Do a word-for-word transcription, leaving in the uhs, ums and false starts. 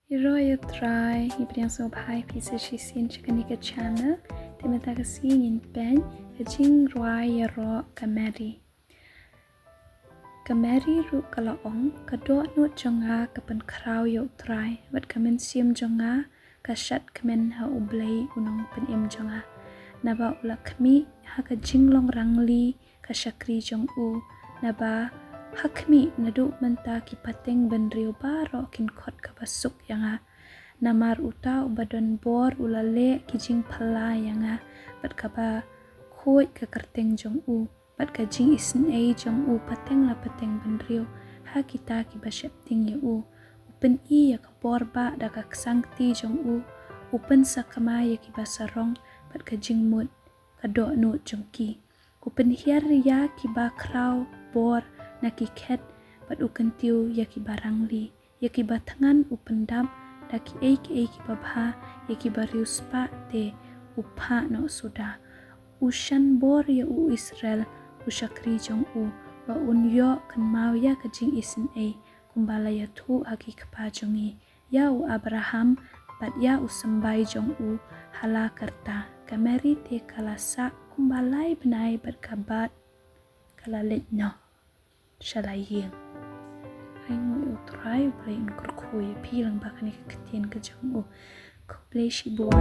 Ïaroh ïa U Trai, ngi pdiang sngewbha ïa phi sa shisien sha kane ka channel. Te mynta ka sngi ngin peit ka jingrwai ïaroh ka Mary. Ka Mary ruh ka la ong, ka dohnud jong nga ka pynkhraw ïa U Trai, bad ka mynsiem jong nga ka shadkmen ha U Blei U Nongpynim jong nga. Naba u la khmih ha ka jinglong rangli ka shakri jong u, naba ha khmih naduh mynta ki pateng bynriew baroh kin khot kaba suk ïa nga. Namar uta uba don bor u la leh ki jingphylla ïa nga, bad kaba khuid ka kyrteng jong u, bad ka jingisynei jong u pateng la pateng bynriew ha kita kiba sheptieng ïa u. U pyni ïa ka bor ba da ka ksangti jong u, u pynsakma ïa kiba sarong bad ka jingmut ka dohnud jong ki. U pynhiar ïa kiba khraw bor na ki khet, bad u kyntiew ïa kiba rangli. Ïa kiba thngan u pyndap da kiei kiei kiba bha, ïa kiba riewspah te u phah noh suda. U shan bor ïa u Israel, u shakri jong u, ba un ïoh kynmaw ïa ka jingisynei, kumba la ïathuh ha ki kpa jong ngi, ïa u Abraham bad ïa u symbai jong u ha la karta. Ka Mary te ka la sah kumba lai bnai bad ka bat ka la leit noh sha la ïing. Ai nguh ïa U Trai, U Blei un kyrkhu ïa phi lyngba kane ka ktien ka jong u. Khublei shibun.